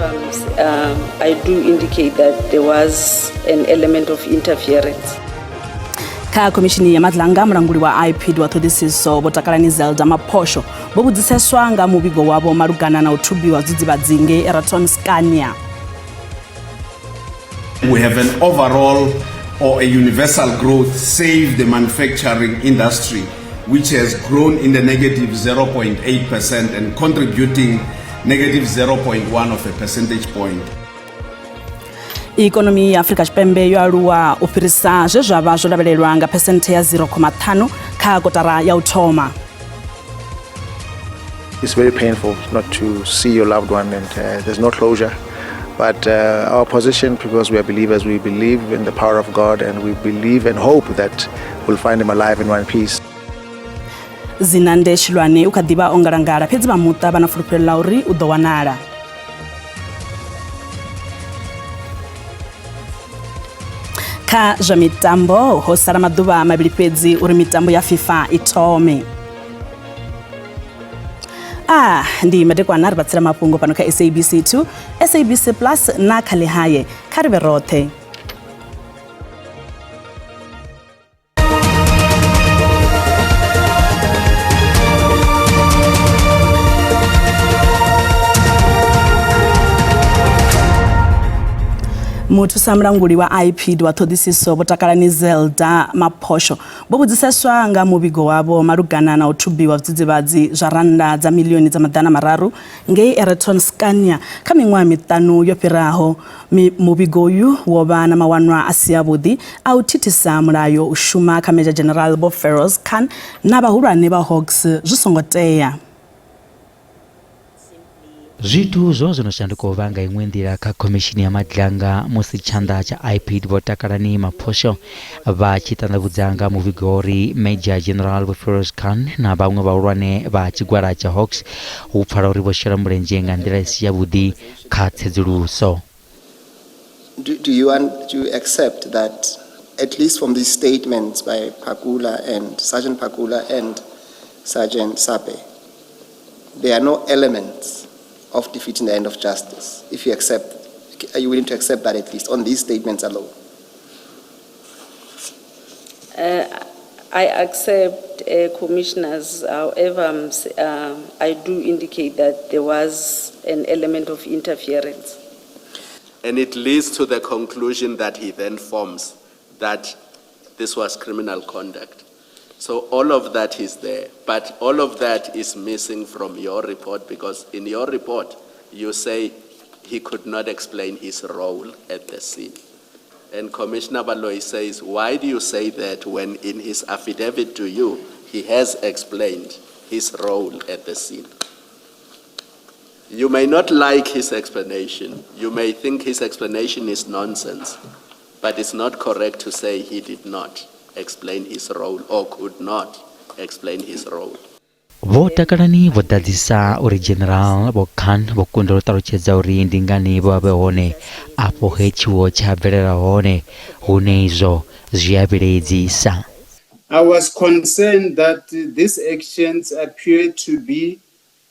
However, I do indicate that there was an element of interference. Kha khomishini ya Madlanga, mulanguli wa IPID wa ṱhoḓisiso Vho Takalani Zelda Maphosho vho vhudziseswa nga muvhigo wavho malugana na u thubiwa zwidzidzivhadzi ngei Eraton Scania. We have an overall or a universal growth, save the manufacturing industry, which has grown in the negative 0.8% and contributing negative 0.1 of a percentage point. Ikonomi ya Afrika Tshipembe yo aluwa u fhirisa zwe zwa vha zwo lavhelelwa nga phesenthe ya 0,5 kha kotara ya u thoma. It's very painful not to see your loved one, and there's no closure. But our position, because we are believers, we believe in the power of God, and we believe and hope that we'll find him alive in one piece. Zinande Shilwane u kha ḓivha o ngalangala, fhedzi vha muṱa vha na fulufhelo ḽa uri u ḓo wanala. Kha zwa mitambo, ho sala maḓuvha mavhili fhedzi uri mitambo ya FIFA i thome. Ndi madekwana ri vhatsela mafhungo fhano kha SABC 2, SABC Plus na kha Ḽihaye. Kha ri vhe roṱhe. Muthusa mulanguli wa IPID wa ṱhoḓisiso Vho Takalani Zelda Maphosho vho vhudziseswa nga muvhigo wavho malugana na u thubiwa zwidzidzivhadzi zwa rannda dza milioni dza 300 ngei Eraton Scania kha miṅwaha miṱanu yo fhiraho. Muvhigo uyu wo vha na mawanwa a si avhuḓi a u thithisa mulayo u shuma kha Major General Vho Feroz Khan na vhahulwane vha Hawks zwi songo tea. Zwithu zwo vha zwo no shanduka u vha nga iṅwe nḓila kha khomishini ya Madlanga musi tshanḓa tsha IPID Vho Takalani Maphosho vha tshi ṱanḓavhudza nga muvhigo wa uri Major General Vho Feroz Khan na vhaṅwe vhahulwane vha tshigwada tsha Hawks hu pfala uri vho shela mulenzhe nga nḓila i si yavhuḓi kha tsedzuluso. Do you want to accept that, at least from these statements by Pakula and Sergeant Pakula and Sergeant Sape, there are no elements of defeating the end of justice? If you accept, are you willing to accept that at least on these statements alone? I accept, commissioners. However, I do indicate that there was an element of interference. And it leads to the conclusion that he then forms that this was criminal conduct. So all of that is there, but all of that is missing from your report, because in your report you say he could not explain his role at the scene. And Commissioner Baloyi says, why do you say that when in his affidavit to you, he has explained his role at the scene? You may not like his explanation. You may think his explanation is nonsense, but it's not correct to say he did not explain his role or could not explain his role. Vho Takalani vho ḓadzisa uri General Vho Khan vho kundelwa u ṱalutshedza uri ndi ngani vho vha vhe hone afho he tshiwo tsha bvelela hone, hune izwo zwi a vhilaedzisa. I was concerned that these actions appear to be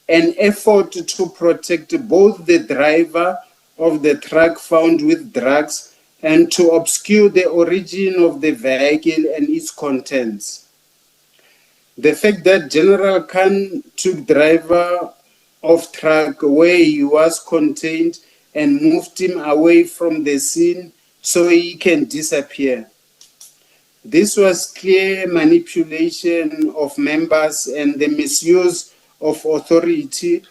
an effort to protect both the driver of the truck found with drugs and to obscure the origin of the vehicle and its contents. The fact that General Khan took driver of truck where he was contained and moved him away from the scene so he can disappear. This was clear manipulation of members and the misuse of authority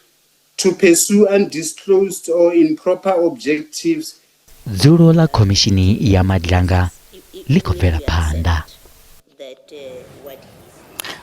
to pursue undisclosed or improper objectives. Dzulo ḽa khomishini ya Madlanga ḽi khou bvela phanḓa.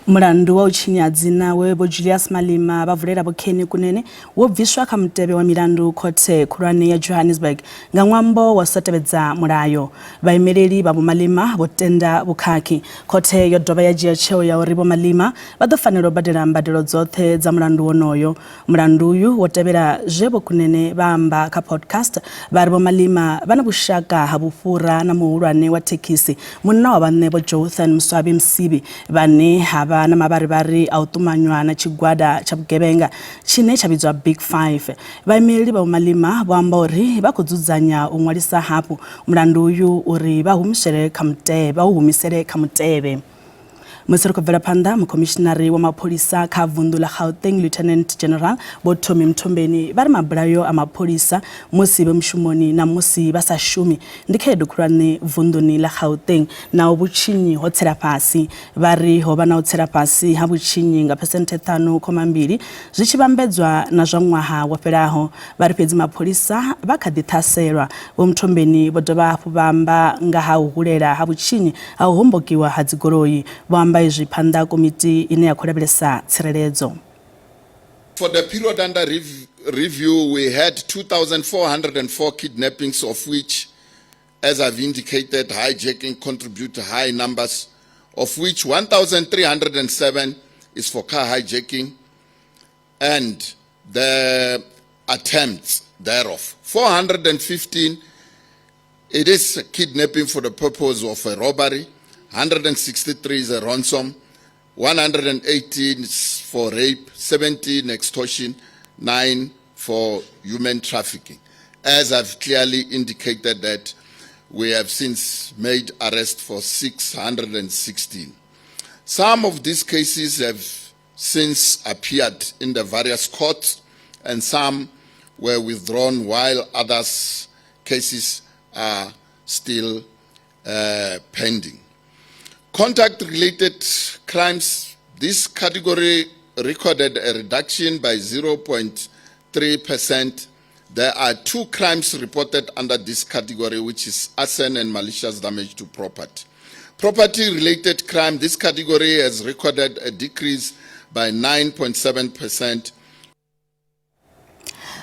Mulandu wa u tshinya dzina we Vho Julius Malema vha vulela Vho Kenny Kunene wo bviswa kha mutevhe wa milandu khothe khulwane ya Johannesburg nga ṅwambo wa u sa tevhedza mulayo. Vhaimeleli vha Vho Malema vho tenda vhukhakhi. Khothe yo dovha ya dzhia tsheo ya uri Vho Malema vha ḓo fanela u badela mbadelo dzoṱhe dza mulandu wonoyo. Mulandu uyu wo tevhela zwe Vho Kunene vha amba kha podcast vha ri Vho Malema vha na vhushaka ha vhufhura na muhulwane wa thekhisi munna wa vhaṋe Vho Jothan Mswabi Msibi vhane ha vha vha na mavharivhari a u ṱumanywa na tshigwada tsha vhugevhenga tshine tsha vhidzwa Big Five. Vhaimeleli vha Vho Malema vho amba uri vha khou dzudzanya u ṅwalisa hafhu mulandu uyu uri vha humisele kha mutevhe, vha u humisele kha mutevhe. Musi ri khou bvela phanḓa, mukhomishinari wa mapholisa kha vunḓu ḽa Gauteng Lieutenant General Vho Tommy Mthombeni vha ri mabulayo a mapholisa musi vhe mushumoni na musi vha sa shumi ndi khaedu khulwane vunḓuni ḽa Gauteng naho vhutshinyi ho tsela fhasi. Vha ri ho vha na u tsela fhasi ha vhutshinyi nga phesenthe 5,2 zwi tshi vhambedzwa na zwa ṅwaha wo fhelaho. Vha ri fhedzi mapholisa vha kha ḓi ṱhaselwa. Vho Mthombeni vho dovha hafhu vha amba nga ha u hulela ha vhutshinyi ha u hombokiwa ha dzigoloi. Vho amba izwi phanḓa ha komiti ine ya khou lavhelesa tsireledzo. For the period under review, we had 2,404 kidnappings, of which, as I've indicated, hijacking contribute to high numbers, of which 1,307 is for car hijacking and the attempts thereof. 415, it is kidnapping for the purpose of a robbery, 163 is a ransom, 118 is for rape, 17 extortion, 9 for human trafficking. As I've clearly indicated that we have since made arrest for 616. Some of these cases have since appeared in the various courts and some were withdrawn while others cases are still pending. Contact-related crimes, this category recorded a reduction by 0.3%. There are 2 crimes reported under this category, which is arson and malicious damage to property. Property-related crime, this category has recorded a decrease by 9.7%.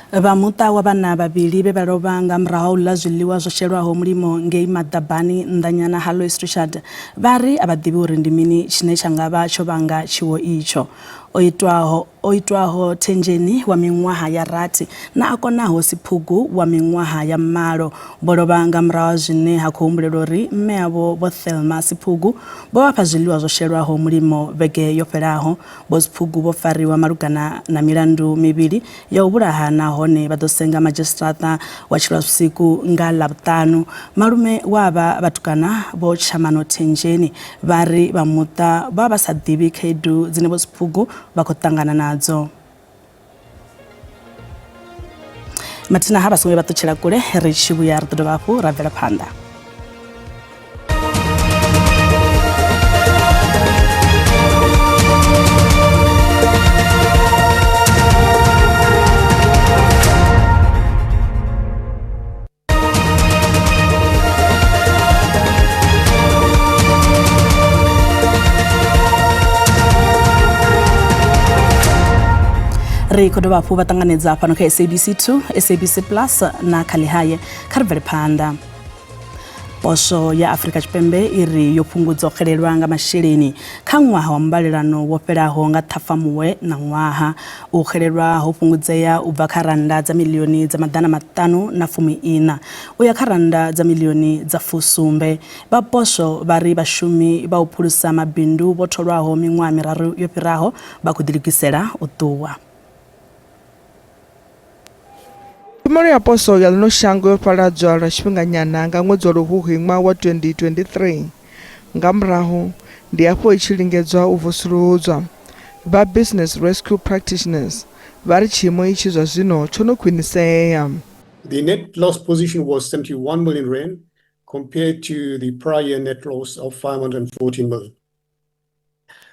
Vha muṱa wa vhana vhavhili vhe vha lovha nga murahu ha u ḽa zwiḽiwa zwo shelwaho mulimo ngei Maḓabani nnḓanyana ha Louis Trichardt vha ri a vha ḓivhi uri ndi mini tshine tsha nga vha tsho vhanga tshiwo itsho. O itwaho Thenjeni wa miṅwaha ya 6 na a konaho Siphugu wa miṅwaha ya 8 vho lovha nga murahu ha zwine ha khou humbulelwa uri mme avho Vho Thelma Siphugu vho vha fha zwiḽiwa zwo shelwaho mulimo vhege yo fhelaho. Vho Siphugu vho fariwa malugana na milandu mivhili ya u vhulaha nahone vha ḓo senga madzhisiṱiraṱa wa Tshilwavhusiku nga Ḽavhuṱanu. Malume wa avha vhatukana Vho Tshamano Thenjeni vha ri vha muṱa vha vha sa ḓivhi khaedu dzine Vho Siphugu vha khou ṱangana nadzo. Mathina ha vha songo vha ṱutshela kule, ri tshi vhuya ri ḓo dovha hafhu ra bvela phanḓa. Ri khou dovha hafhu vha ṱanganedza fhano kha SABC 2, SABC Plus na kha Ḽihaye. Kha ri bvele phanḓa. Poswo ya Afrika Tshipembe i ri yo fhungudza u xelelwa nga masheleni kha ṅwaha wa mbalelano wo fhelaho nga Ṱhafamuhwe ṋaṅwaha. U xelelwa ho fhungudzea u bva kha rannda dza miḽioni dza 514 u ya kha rannda dza miḽioni dza 17. Vha poswo vha ri vhashumi vha u phulusa mabindu vho tholwaho miṅwaha miraru yo fhiraho vha khou ḓilugisela u ṱuwa. Tshumelo ya poswo ya ḽino shango yo fhaladzwa lwa tshifhinganyana nga ṅwedzi wa Luhuhi ṅwaha wa 2023. Nga murahu ndi hafho i tshi lingedzwa u vusuludzwa. Vha Business Rescue Practitioners vha ri tshiimo itshi zwa zwino tsho no khwinisea. The net loss position was 71 million rand compared to the prior year net loss of 514 million.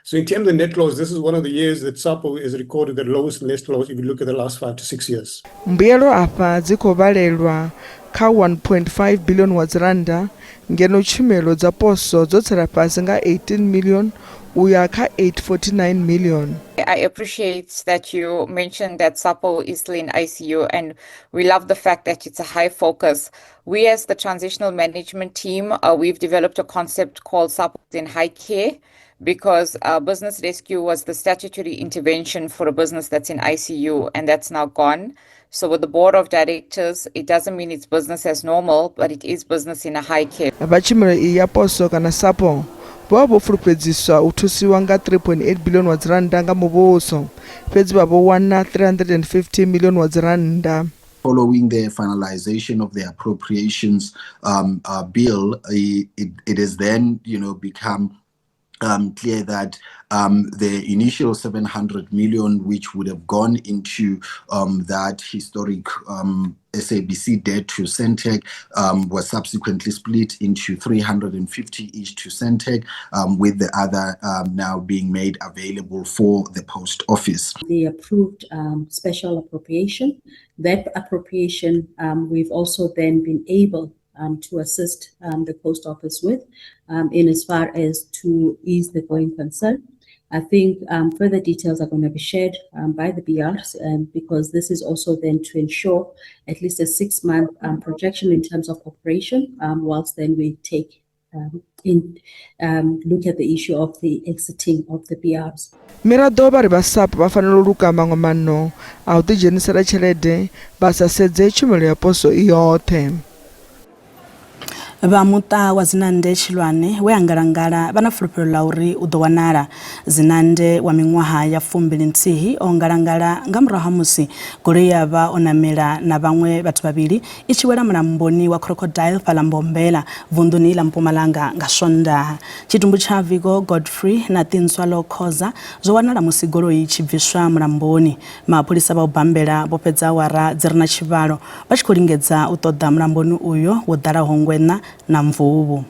So in terms of net loss, this is one of the years that SAPO has recorded the lowest net loss if you look at the last 5 to 6 years. Mbuyelo afha dzi khou vhalelwa kha 1.5 billion wa dzirannda ngeno tshumelo dza poswo dzo tsela fhasi nga 18 million u ya kha 849 million. I appreciate that you mentioned that SAPO is still in ICU, and we love the fact that it's a high focus. We as the transitional management team, we've developed a concept called SAPO in high care, because business rescue was the statutory intervention for a business that's in ICU, and that's now gone. So with the board of directors, it doesn't mean it's business as normal, but it is business in a high care. Vha tshumelo iyi ya poswo kana SAPO Vho vha vho fulufhedziswa u thusiwa nga 3.8 biḽioni wa dzirannda nga muvhuso, fhedzi vha vho wana 350 miḽioni wa dzirannda. Following the finalization of the appropriations bill, it has then become clear that the initial 700 million, which would have gone into that historic SABC debt to Sentech, was subsequently split into 350 each to Sentech, with the other now being made available for the post office. They approved special appropriation. That appropriation we've also then been able to assist the post office with in as far as to ease the going concern. I think further details are going to be shared by the BRs because this is also then to ensure at least a 6-month projection in terms of operation, whilst then we take in look at the issue of the exiting of the BRs. Miraḓo vha ri vha SAPO vha fanela u luka maṅwe maano a u ḓidzhenisela tshelede vha sa sedze tshumelo ya poso i yoṱhe. Vha muṱa wa Zinande Tshilwane we a ngalangala vha na fulufhelo ḽa uri u ḓo wanala. Zinande wa miṅwaha ya 21 o ngalangala nga murahu ha musi goloi ya vha o namela na vhaṅwe vhathu vhavhili i tshi wela mulamboni wa Crocodile fhaḽa Mbombela vunḓuni ḽa Mpumalanga nga Swondaha. Tshitumbu tsha Vigo Godfrey na Tintswalo Khoza zwo wanala musi goloi i tshi bviswa mulamboni. Mapholisa vha u bambela vho fhedza awara dzi re na tshivhalo vha tshi khou lingedza u ṱoḓa mulamboni uyo wo ḓalaho ngweṋa na mvuvhu.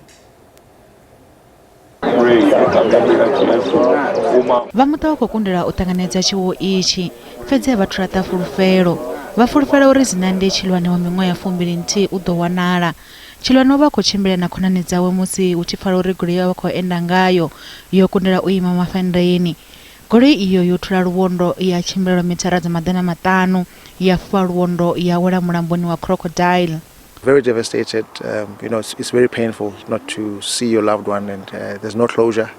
Vha muṱa vha khou kundelwa u ṱanganedza tshiwo itshi, fhedzi a vha thu laṱa fulufhelo. Vha fulufhela uri Zinande Tshilwane wa miṅwaha ya 21 u ḓo wanala. Tshilwane o vha a khou tshimbila na khonani dzawe musi hu tshi pfala uri goloi ye vha khou enda ngayo yo kundelwa u ima mafhandeni. Goloi iyo yo thula luvhondo ya tshimbila lwa mithara dza 500 ya fhufha luvhondo ya wela mulamboni wa Crocodile. Very devastated. It's very painful not to see your loved one, and there's no closure.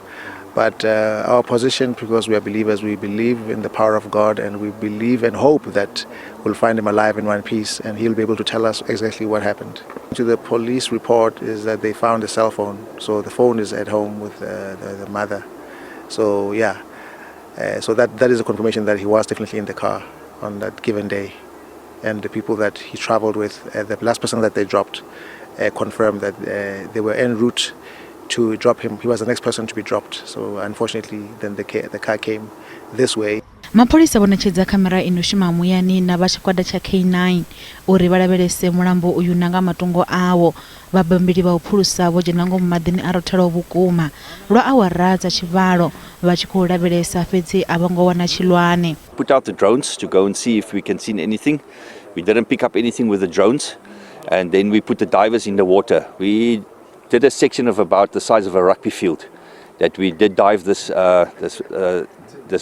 But our position, because we are believers, we believe in the power of God, and we believe and hope that we'll find him alive in one piece, and he'll be able to tell us exactly what happened. To the police report is that they found a cell phone, so the phone is at home with the mother. So that is a confirmation that he was definitely in the car on that given day. And the people that he traveled with, the last person that they dropped, confirmed that they were en route to drop him. He was the next person to be dropped. So unfortunately, then the car came this way. Mapholisa vho ṋetshedza khamera ino shuma muyani na vha tshigwada tsha K9 uri vha lavhelese mulambo uyu na nga matungo awo. Vhabambeli vha u phulusa vho dzhena ngomu maḓini a rothelaho vhukuma lwa awara dza tshivhalo vha tshi khou lavhelesa, fhedzi a vho ngo wana Tshilwane. Put out the drones to go and see if we can see anything. We didn't pick up anything with the drones, and then we put the divers in the water. We did a section of about the size of a rugby field that we did dive this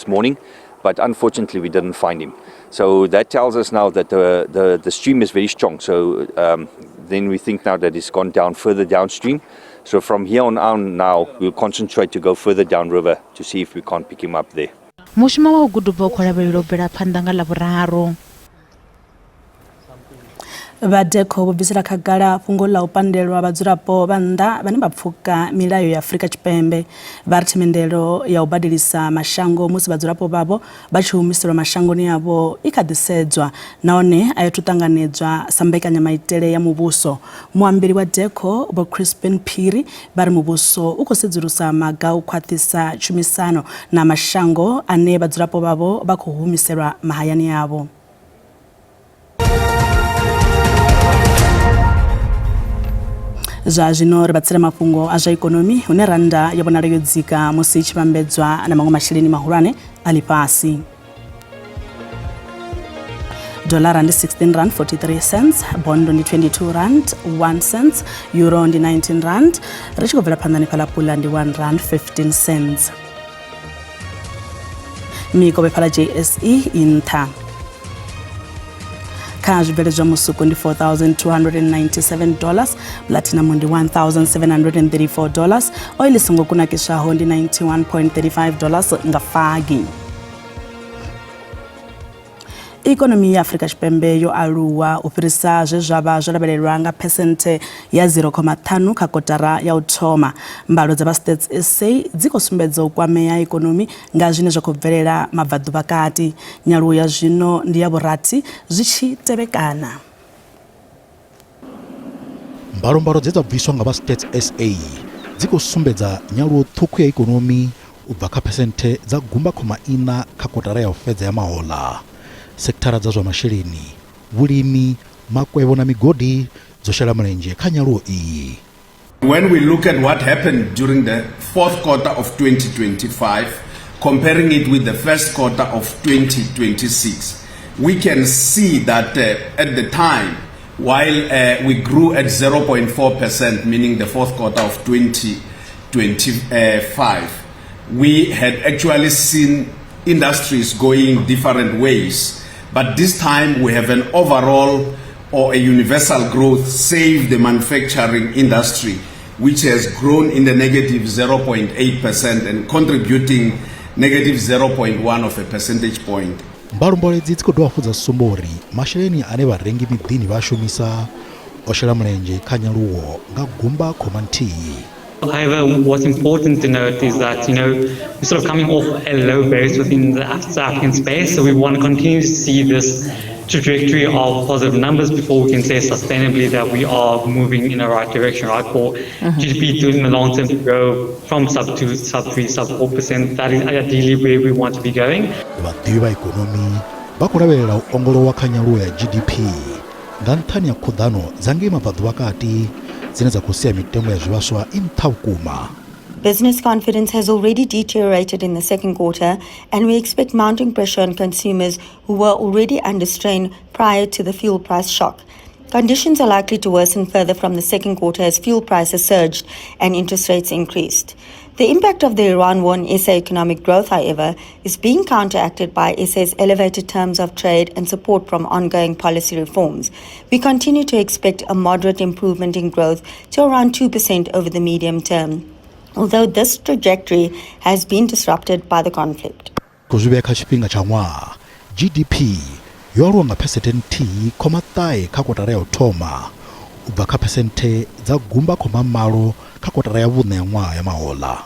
morning, but unfortunately we didn't find him. So that tells us now that the stream is very strong. So then we think now that it's gone down further downstream. So from here on out now, we'll concentrate to go further downriver to see if we can't pick him up there. Mushumo wa u guduba u khou lavhelelwa u bvela phanḓa nga Ḽavhuraru. Vha DECO vho bvisela khagala fhungo ḽa u pandelwa vhadzulapo vha nnḓa vhane vha pfuka milayo ya Afrika Tshipembe. Vha ri themendelo ya u badelisa mashango musi vhadzulapo vhavho vha tshi humiselwa mashangoni avho i kha ḓi sedzwa nahone a yo thu ṱanganedzwa sa mbekanyamaitele ya muvhuso. Muambeli wa DECO Vho Crispin Phiri vha ri muvhuso u khou sedzulusa maga u khwaṱhisa tshumisano na mashango ane vhadzulapo vhavho vha khou humiselwa mahayani avho. Zwa zwino ri vha tsela mafhungo a zwa ikonomi hune rannda ya vhonala yo dzika musi i tshi vhambedzwa na maṅwe masheleni mahulwane a ḽifhasi. Dollara ndi 16 rand 43 cents, bondo ndi 22 rand 1 cents, euro ndi 19 rand, ri tshi khou bvela phanḓa hanefhaḽa pula ndi 1 rand 15 cents. Mikovhe fhaḽa JSE i nṱha. Kha zwibveledzwa musuku ndi $4,297, platinum ndi $1,734, oil i songo kunakiswaho ndi $91.35 nga fagi. Ikonomi ya Afrika Tshipembe yo aluwa u fhirisa zwe zwa vha zwo lavhelelwa nga phesenthe ya 0,5 kha kotara ya u thoma. Mbalo dza vha Stats SA dzi khou sumbedza u kwamea ha ikonomi nga zwine zwa khou bvelela mabvaḓuvha kati. Nyaluwo ya zwino ndi ya vhurathi zwi tshi tevhekana. Mbalombalo dze dza bviswa nga vha Stats SA dzi khou sumbedza nyaluwo ṱhukhu ya ikonomi u bva kha phesenthe dza 0.4 kha kotara ya u fhedza ya mahoḽa. Sekithara dza zwa masheleni, vhulimi, makwevho na migodi dzo shela mulenzhe kha nyaluwo iyi. When we look at what happened during the fourth quarter of 2025, comparing it with the first quarter of 2026, we can see that at the time, while we grew at 0.4%, meaning the fourth quarter of 2025, we had actually seen industries going different ways. But this time we have an overall or a universal growth, save the manufacturing industry, which has grown in the negative 0.8% and contributing negative 0.1 of a percentage point. Mbalombalo idzi dzi khou dovha hafhu dza sumba uri masheleni ane vharengi miḓini vha a shumisa o shela mulenzhe kha nyaluwo nga 0.1. However, what's important to note is that, you know, we're sort of coming off a low base within the South African space, so we want to continue to see this trajectory of positive numbers before we can say sustainably that we are moving in the right direction, right? For GDP to in the long term to grow from sub 2, sub 3, sub 4%, that is ideally where we want to be going. Vhaḓivhi vha ikonomi vha khou lavhelela u ongolowa kha nyaluwo ya GDP nga nṱhani ha khuḓano dza ngei mabvaḓuvha kati dzine dza khou sia mitengo ya zwivhaswa i nṱha vhukuma. Business confidence has already deteriorated in the second quarter, and we expect mounting pressure on consumers who were already under strain prior to the fuel price shock. Conditions are likely to worsen further from the second quarter as fuel prices surged and interest rates increased. The impact of the Iran war on SA economic growth, however, is being counteracted by SA's elevated terms of trade and support from ongoing policy reforms. We continue to expect a moderate improvement in growth to around 2% over the medium term, although this trajectory has been disrupted by the conflict. Khou zwi vhea kha tshifhinga tsha ṅwaha, GDP yo aluwa nga phesenthe 1.9 kha kotara ya u thoma, u bva kha phesenthe dza 7.8 kha kotara ya vhuṋa ya ṅwaha ya mahoḽa.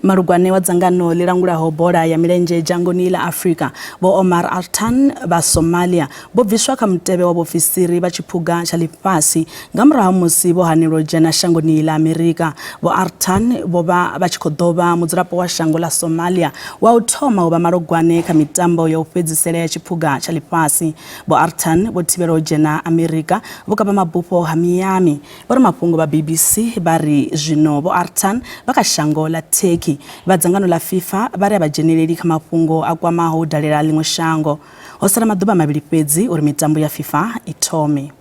Malugwane wa dzangano ḽi langulaho bola ya milenzhe dzhangoni ḽa Afrika, Vho Omar Artan vha Somalia vho bviswa kha mutevhe wa vhaofisiri vha tshiphuga tsha ḽifhasi nga murahu ha musi vho hanelwa u dzhena shangoni ḽa Amerika. Vho Artan vho vha vha tshi khou ḓo vha mudzulapo wa shango ḽa Somalia wa u thoma u vha malugwane kha mitambo ya u fhedzisela ya tshiphuga tsha ḽifhasi. Vho Artan vho thivhelwa u dzhena Amerika vhukavha mabufho ha Miami. Vhoramafhungo vha BBC vha ri zwino Vho Artan vha kha shango ḽa Turkey. Vha dzangano ḽa FIFA vha ri a vha dzheneleli kha mafhungo a kwamaho u dalela ḽiṅwe shango. Ho sala maḓuvha mavhili fhedzi uri mitambo ya FIFA i thome.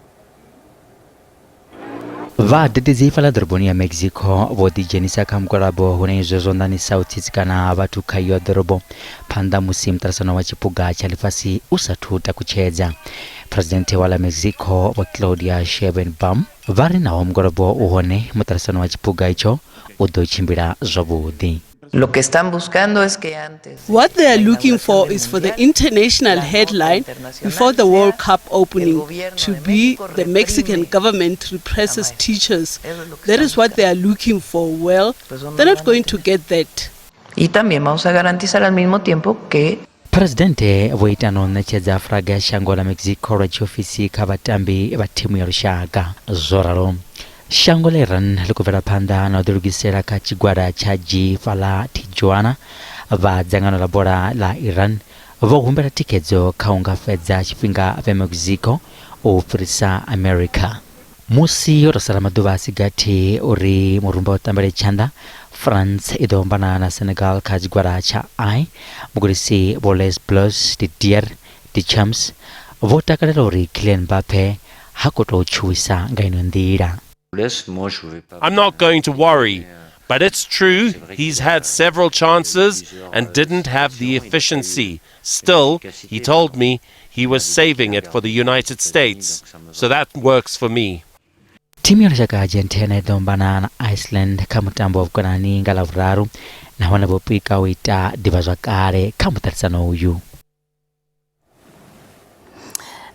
Vhadededzi fhaḽa ḓoroboni ya Mexico vho ḓidzhenisa kha mugwalabo hune izwo zwo ṋaṋisa u tsitsikana ha vhathu kha iyo ḓorobo phanḓa musi muṱaṱisano wa Tshiphuga tsha Ḽifhasi u sathu takutshedza. Phresidennde wa ḽa Mexico Vho Claudia Sheinbaum vha ri naho mugwalabo u hone, muṱaṱisano wa tshiphuga itsho u ḓo tshimbila zwavhuḓi. What they are looking for is for the international headline before the World Cup opening to be the Mexican government represses teachers. That is what they are looking for. Well, they're not going to get that. Phresidennde vho ita na u ṋetshedza fulaga ya shango ḽa Mexico lwa tshiofisi kha vhatambi vha thimu ya lushaka. Zwo ralo, shango ḽa Iran ḽi khou bvela phanḓa na u ḓilugisela kha tshigwada tsha G fhaḽa Tijuana. Vha dzangano ḽa bola ḽa Iran vho humbela thikhedzo kha u nga fhedza tshifhinga vhe Mexico u fhirisa America. Musi ho tou sala maḓuvha a si gathi uri murumba u tambele tshanḓa, France i ḓo ombana na Senegal kha tshigwada tsha I. Mugudisi Vho Les Bleus Didier Deschamps vho takalela uri Kylian Mbappe ha khou tou tshuwisa nga ino nḓila. I'm not going to worry. But it's true, he's had several chances and didn't have the efficiency. Still, he told me he was saving it for the United States. So that works for me. Thimu ya lushaka ya Argentina i ḓo ombana na Iceland kha mutambo wa vhukonani nga Ḽavhuraru nahone vho pika u ita ḓivhazwakale kha muṱaṱisano uyu.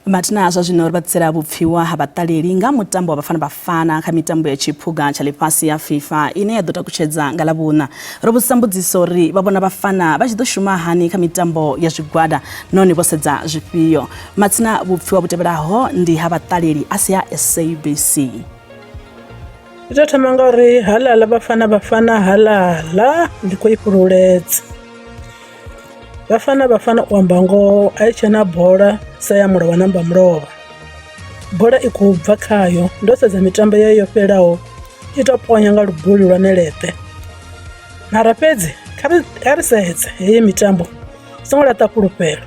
Mathina zwa zwino ri vha ḓisela vhupfiwa ha vhaṱaleli nga mutambo wa Bafana Bafana kha mitambo ya tshiphuga tsha ḽifhasi ya FIFA ine ya ḓo takutshedza nga Ḽavhuṋa. Ro vhudzisa mbudziso uri vha vhona Bafana vha tshi ḓo shuma hani kha mitambo ya zwigwada nahone vho sedza zwifhio. Mathina vhupfiwa vhu tevhelaho ndi ha vhaṱaleli a si ha SABC. Ndi tou thoma nga uri halala Bafana Bafana halala ndi khou i fhululedza. Bafana Bafana u amba ngoho a i tshena bola sa ya mulovha na mba mulovha, bola i khou bva khayo ndo sedza mitambo yayo yo fhelaho i to ponya nga lubuli lwa ṋeleṱe mara fhedzi kha ri sedze heyi mitambo songo laṱa fhulufhelo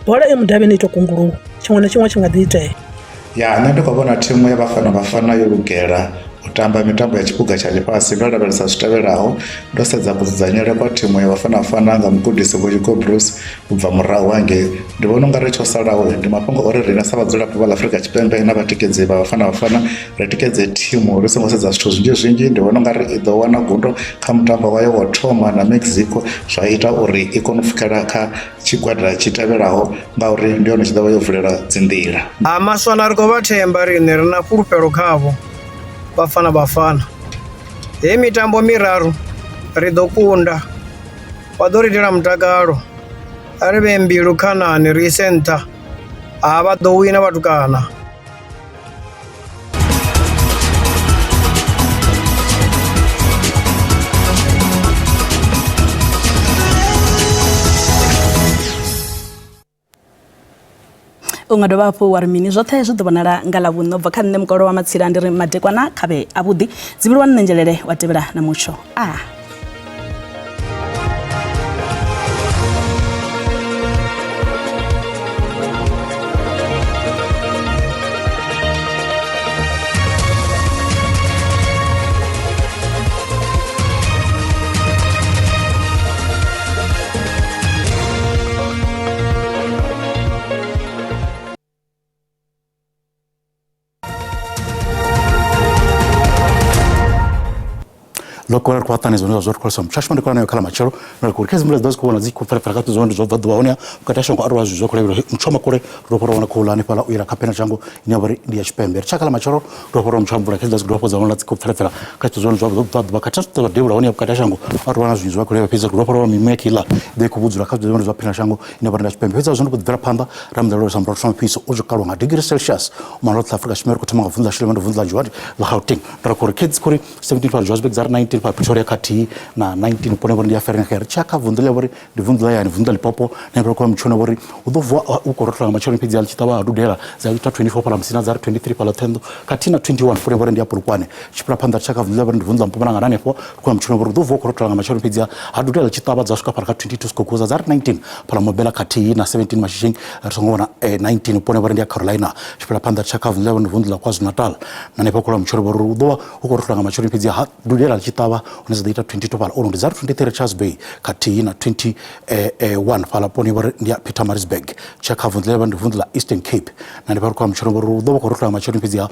bola i mudavhini i to kunguluwa tshiṅwe na tshiṅwe tshi nga ḓi itea. Ya nṋe ndi khou vhona thimu ya Bafana Bafana yo lugela u tamba mitambo ya tshiphuga tsha ḽifhasi ndo lavhelesa zwi tevhelaho ndo sedza kudzudzanyele kwa thimu ya Bafana Bafana nga mugudisi Vho Hugo Broos u bva murahu hangei ndi vhona ungari tsho salaho ndi mafhungo uri riṋe sa vhadzulapo vha ḽa Afrika Tshipembe na vhatikedzi vha Bafana Bafana ri tikedze thimu ri songo sedza zwithu zwinzhi zwinzhi ndi vhona ungari i ḓo wana gundo kha mutambo wayo wa thoma na Mexico zwa ita uri i kone u pfukela kha tshigwada tshi tevhelaho ngauri ndi yone tshi ḓo vha yo vulela dzinḓila. Ha maswana ri khou vha themba riṋe ri na fhulufhelo khavho Bafana Bafana. Heyi mitambo miraru ri ḓo kunda, vha ḓo ri itela mutakalo. A ri vhee mbilu khanani ri ise nṱha, ha vha ḓo wina vhatukana. U nga dovha hafhu wa ri mini zwoṱhe zwi ḓo vhonala nga ḽavhuṋa u bva kha nṋe mukolo wa matsila ndi ri madekwana khavhe avhuḓi dzivhuluwa nṋe nzhelele wa tevhela na mutsho a Ḽo kovhela ri khou vha ṱanganedza zwine zwa zwo ri khou mutsho ndi khou nayo kha ḽa matshelo na uri khezwi mvula dzi ḓo dzi khou vhona dzi khou pfela pfela kha zwone zwo bva ḓuvha hone vhukati ha shango arali zwi khou lavhelelwa mutsho wa makole ro fhora wana khou ḽa hanefhaḽa u yela kha phena shango ine ya vha uri ndi ya tshipembe ri tshaka ḽa matshelo ro fhora mutsho wa mvula khezwi dzi dovha dza vhona dzi khou pfela pfela kha zwithu zwone zwa bva ḓuvha khathihi na zwa devhula hone vhukati ha shango arali wana zwinzhi zwa khou lavhelelwa fhedzi ro fhora wana mimuya kheiḽa i ḓo i khou vhudzula kha zwithu zwone zwa phena shango ine ya vha uri ndi ya tshipembe fhedzi zwino khou bvela phanḓa ra mudalelo sa murahu mufhiso u zwi kalwa nga degree celsius u maḽa Afrika Tshipembe ri khou thoma nga vunḓu ḽa Shilema ndi vunḓu ḽa Johannesburg ḽa Gauteng ra khou ri kids khori 17 fhala Johannesburg dza ri 19 fhala Pretoria khathihi na 19 vhuponi vhori ndi ya Vereeniging ri tshiya kha vunḓu ḽa vhori ndi vunḓu ḽa yani vunḓu ḽa Limpopo na vhori khou mutshona vhori hu ḓo vuwa u khou rothola nga matsheloni fhedzi a tshi ṱavha ha dudela dza ita 24 fhala Musina dza ri 23 fhala Ṱhohoyanḓou khathihi na 21 vhuponi vhori ndi ya Polokwane tshi fhira phanḓa ri tshiya kha vunḓu ḽa vhori ndi vunḓu ḽa Mpumalanga na hanefho ri khou mutshona vhori hu ḓo vuwa u khou rothola nga matsheloni fhedzi ha dudela tshi ṱavha dza swika fhala kha 22 Skukuza dza ri 19 fhala Mobela khathihi na 17 Mashishing ri songo vhona 19 vhuponi vhori ndi ya Carolina tshi fhira phanḓa ri tshiya kha vunḓu ḽa vhori ndi vunḓu ḽa KwaZulu-Natal na hanefho khou mutshona vhori hu ḓo vha hu khou rothola nga matsheloni fhedzi ha dudela ḽi tshi ṱavha hune dza ḓo ita 22 fhala Ulundi dza ri 23 Richards Bay khathihi na 21 fhala vhuponi vhori ndi ya Pietermaritzburg tsha kha vunḓu ḽa ndi vunḓu ḽa Eastern Cape na ndi vha ri khou mutshelo vhori hu ḓo vha khou rothola nga matsheloni fhedzi ha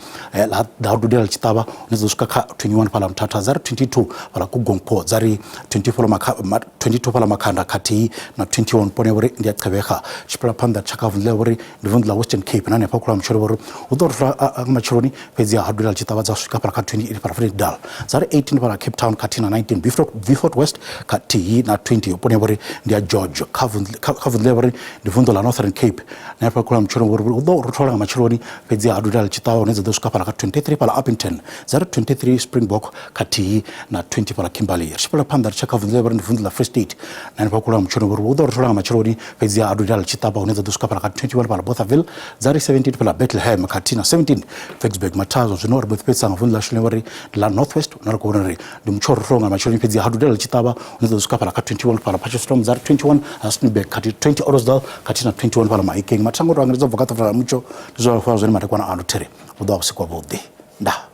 ḓa dudela ḽi tshi ṱavha hune dza ḓo swika kha 21 fhala Mthatha dza ri 22 fhala Kugonkho dza ri 22 fhala Makhanda khathihi na 21 vhuponi vhori ndi ya Gqeberha tshi fhira phanḓa tsha kha vunḓu ḽa vhori ndi vunḓu ḽa Western Cape na hanefha khou mutshelo vhori hu ḓo rothola nga matsheloni fhedzi ha dudela ḽi tshi ṱavha dza swika fhala kha 28 fhala Vredendal dza ri 18 fhala Cape Town khathihi na 19 Beaufort West khathihi na 20 vhuponi ha vhori ndi ya George kha vunḓu ḽa vhori ndi vunḓu ḽa Northern Cape na hafha khou mutshelo vhori hu ḓo rothola nga matsheloni fhedzi ha dudela ḽi tshi ṱavha hune dza ḓo swika fhala kha 23 fhala Upington dza ri 23 Springbok khathihi na 20 fhala Kimberley ri tshi fhela phanḓa ri tshi kha vunḓu ḽa vhori ndi vunḓu ḽa Free State na hanefha khou mutshelo vhori hu ḓo rothola nga matsheloni fhedzi ha dudela ḽi tshi ṱavha hune dza ḓo swika fhala kha 21 fhala Bothaville dza ri 17 fhala Bethlehem khathihi na 17 Ficksburg Mathazo zwino ri mbo ḓi fhedzisa nga vunḓu ḽashu ḽine vhori ndi ḽa North West hune ra khou vhona uri ndi mutsho rothola nga matsheloni fhedzi ha dudela ḽi tshi ṱavha hune dza ḓo swika fhala kha 21 fhala Potchefstroom dza ri 21 Rustenburg khathihi 20 Ottosdal khathihi na 21 fhala Mahikeng mathango to angaredza u bva kha ṱafula ḽa mutsho ndi zwo fhala zwone madekwana ano there hu ḓo vha vhusiku havhuḓi ndaa.